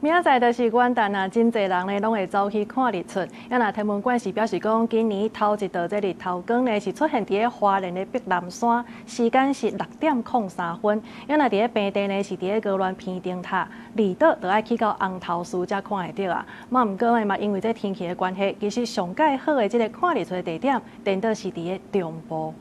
明仔載就是元旦啊，真濟人呢攏會走去看日出。啊，若天文館是表示講，今年頭一道這日頭光呢是出現佇咧花蓮的碧南山，時間是6點03分。啊，若佇咧平地呢是佇咧高巒鼻燈塔，離島就愛去到紅頭嶼才看會著啊。嘛，毋過呢嘛，因為這天氣的關係，其實上蓋好的這个看日出的地點，顛倒是佇咧中部。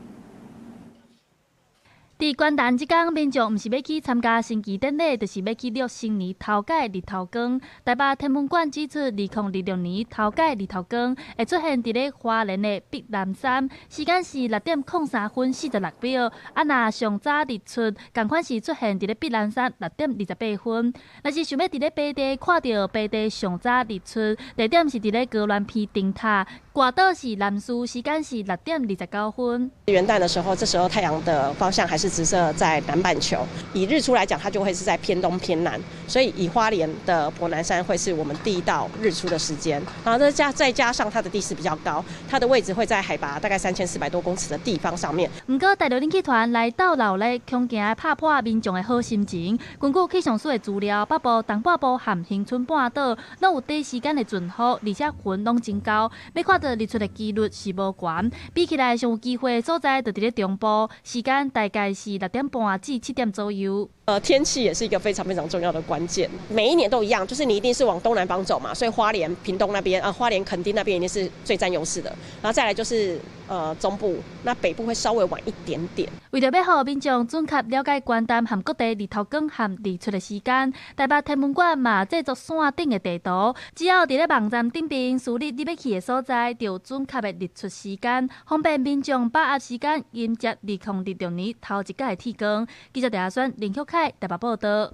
佇元旦這工，民眾毋是欲去參加升旗典禮，就是欲去掠新年頭擺日頭光。台北天文館指出，2026年頭擺日頭光會出現佇咧花蓮的碧南山，時間是6點03分46秒。啊，若上早日出，仝款是出現佇咧碧南山6點28分。若是想欲佇咧平地看著平地上早日出，地點是佇咧高巒鼻燈塔，外島是南勢，時間是6點29分。元旦的時候，這時候太陽的方向還是直射在南半球。以日出來講，它就會是在偏東偏南，所以以花蓮的伯南山會是我們第一道日出的時間。然後再加上它的地勢比較高，它的位置會在海拔大概3400多公尺的地方上面。毋過大陸冷氣團來鬥鬧熱，恐驚拍破民眾的好心情。根據氣象署的資料，北部、東半部和恆春半島攏有短時間的陣雨，而且雲攏真厚，欲看著日出的幾率是無懸。比起來，上有機會的所在就佇咧中部，時間大概是6點半至7點左右。天氣也是一個非常非常重要的關鍵。每一年都一樣，就是你一定是往東南方走嘛，所以花蓮、屏東那邊啊，花蓮、墾丁那邊一定是最佔優勢的。然後再來就是中部，那北部會稍微晚一點點。為著欲予民眾準確了解元旦和各地日頭光和日出的時間，台北天文館嘛製作線頂的地圖，只要佇咧網站頂邊輸入你欲去的所在，就有準確的日出時間，方便民眾把握時間迎接2026年頭一擺的天光。記者鄭阿選、林旭凱台北報導。